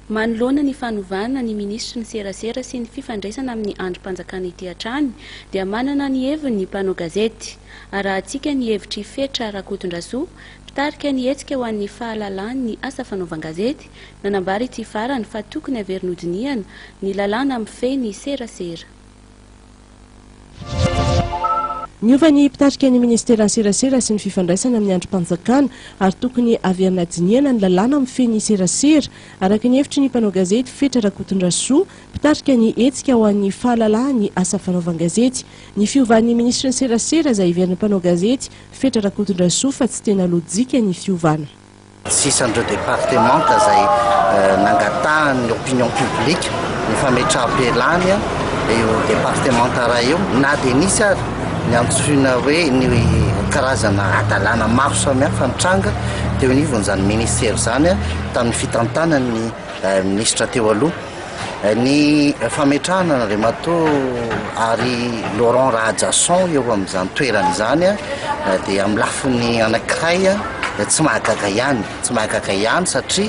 Manoloana ny fanovana ny minisitry ny serasera sy ny fifandraisana amin'ny andrim-panjakana ity hatrany dia manana ny heviny ny mpanao gazety. Arahantsika ny hevitr'i Fetra Rakotondrasoa, mpitarika ny hetsika ho an'ny fahalalahan'ny asa fanaovan-gazety, nanambara ity farany fa tokony haverina hodinihana ny lalàna mifehy ny serasera. Niova ny mpitarika ny minisiteran'ny serasera sy ny fifandraisana amin'ny andrim-panjakana ary tokony haverina dinihana ny lalàna mifehy ny serasera, araka ny hevitry ny mpanao gazety Fetra Rakotondrasoa, mpitarika ny hetsika ho an'ny fahalalahan'ny asa fanaovan-gazety. Ny fiovan'ny minisitry ny serasera izay heverin'ny mpanao gazety Fetra Rakotondrasoa fa tsy tena lojika ny fiovana. Tsy isan'ireo departemanta izay nangatahan'ny opinion publique ny fametraham-pialany io departemanta iray io, na dia nisy ary ny antsoina hoe ny karazana hadalana maro samihafa nitranga teo anivon'izany ministera izany tamin'ny fitantanan'ny minisitra teo aloha. Ny fametrahana an'Andriamatoa Harry Laurent Rahajason eo amin'izany toerana izany dia amin'ny lafiny anankiray tsy mahagaga ihany, tsy mahagaga ihany satria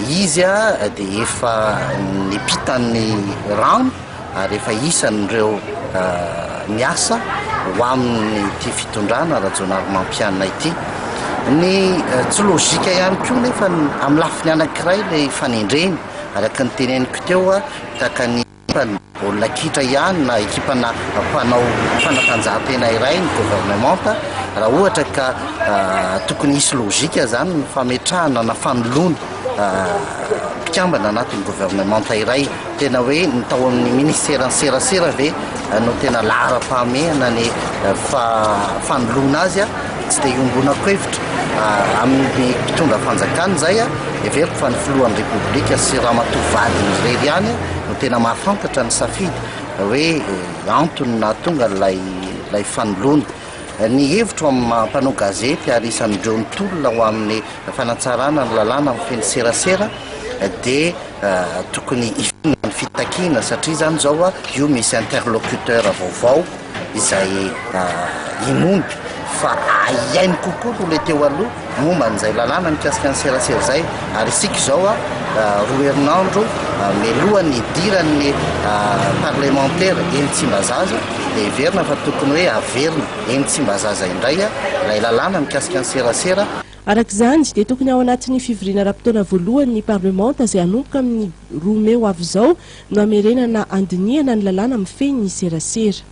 izy dia efa nipitan'ny rano ary efa isan'ireo miasa ho amin'ity fitondrana Rajaonarimampianina ity. Ny tsy lojika ihany koa nefa amin'ny lafiny anankiray ilay fanendrena. Araka ny teneniko teo, tahaka ny ekipan'ny baolina kitra ihany na ekipana mpanao fanatanjahantena iray ny governemanta, raha ohatra ka tokony hisy lojika izany ny fametrahana na fanoloana mpikambana anatin'ny governemanta iray. Tena hoe ny tao amin'ny ministeran'ny serasera ve no tena laharam-pahamehana ny fanoloana azy? Tsy dia iombonako hevitra amin'ny mpitondra fanjakana izay, heveriko fa ny filohan'ny Repoblika sy ramatoa vadiny irery ihany no tena mahafantatra ny safidy hoe antony nahatonga ilay fanoloana. Ny hevitro amin'ny maha mpanao gazety ary isan'ireo nitolona ho amin'ny fanatsarana ny lalàna mifehy ny serasera dia tokony hifinina ny fitakiana satria izany izao io misy interlocuteur vaovao izay inoana fa ahiainy kokoa noho ilay teo aloha momba an'izay lalàna mikasika ny serasera izay ary isika izao roa herinandro mialohan'ny hidiran'ny parlemantera eny Tsimbazaza dia heverina fa tokony hoe averina eny Tsimbazaza indray ilay lalàna mikasika ny serasera. Araka izany, dia tokony ao anatin'ny fivoriana ara-potoana voalohany ny parlemanta izay hanomboka amin'ny roa mey ho avy izao no hamerenana handinihana ny lalàna mifehy ny serasera.